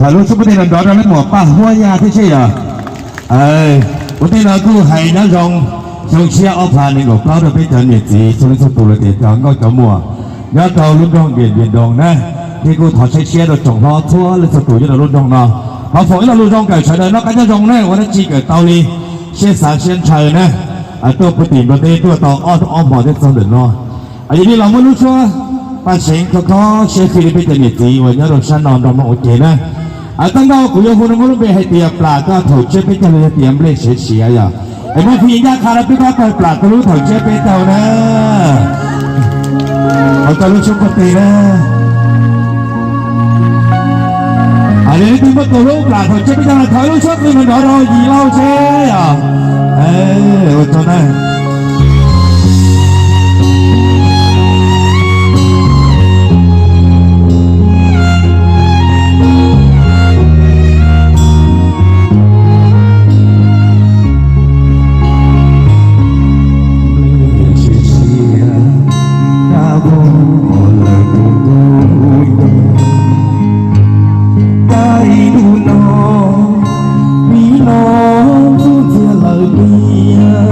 Tham lub suab puag tim no nrov rau leej muam Paj Huab Yaj thiab seb yog. Puag tim no kuj hais nyob zoo xyoo tshiab ob phav nees nkaum plaub rau peb cov niam txiv txhua leej txhua tus los tias cov nkauj cov muam nyob rau lub nroog Npias Npias Nroos na, thiab kuj thov saib siab rau tsoom hlob txhua leej txhua tus nyob rau lub nroog no. Thov foom ib lo lus zoo kawm sawv daws noj qab nyob zoo na, ua dab tsi kawm tau li siab xav siab ntshaw na, tuaj puag tim Nplog teb tuaj tau ob hnub ob hmo thiab txog ntawm no. Yog li los muab lub suab paj seev khov khob siab fij li peb cov niam txiv uas nyob rau sab no nrog mloog ua ke na. Tag nrho kuv yuav hu no muab lub npe hais tias plam tau thaum tsiab peb caug los yog tias nplej siav siav yog. Es muab fij ncaj qha rau peb pab tawg plam tau lub thaum tsiab peb caug na. Hos tau lub suab puag tim na. Yog leej twg muaj tus hlub plam thaum tsiab peb caug no thov lub suab plig mas nrov rau Yim Lauj seb yog. Ua tsaug na. Dab ntub no, vim no ntxuav ntxiag lawm tiag.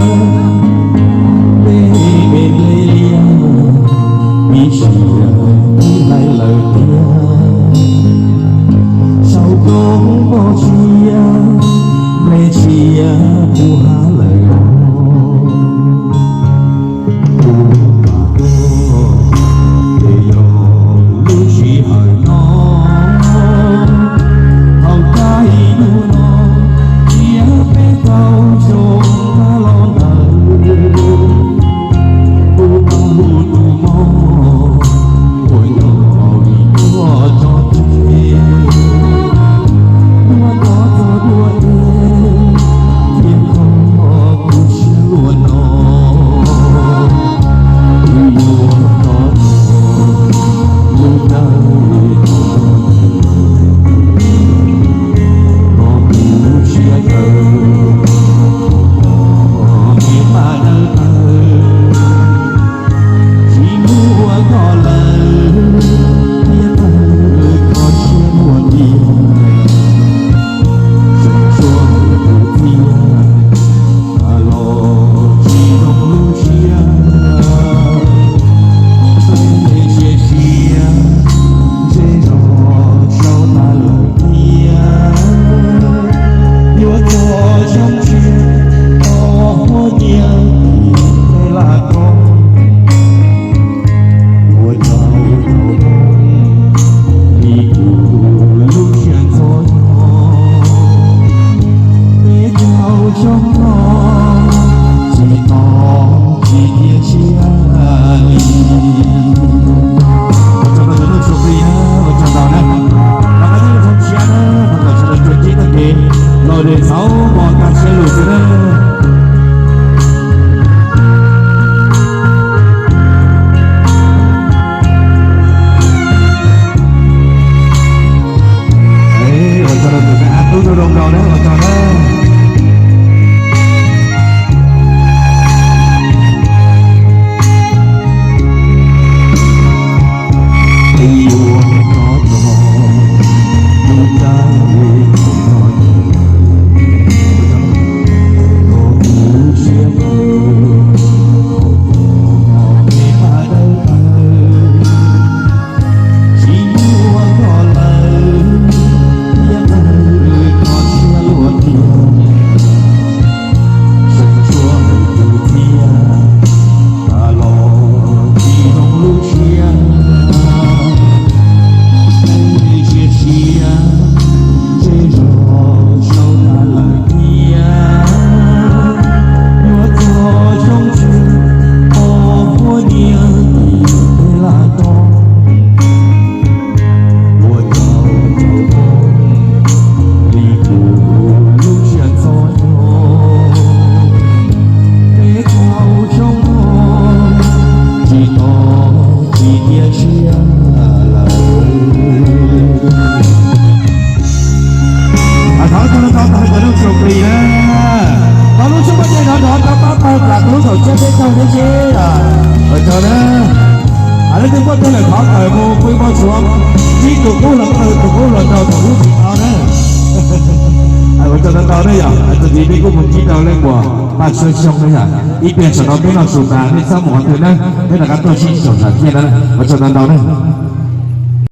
Tau ntau ne yog, txuas ntxiv peb kuj mus ntsib rau leej muam Paj Suav Xyooj ne yog, ib pliag saum no peb noj su tas nej txhob mus qhov twg na, peb rov qab tuaj sib xyaum sam thiaj na, ua tsaug ntau ntau ne.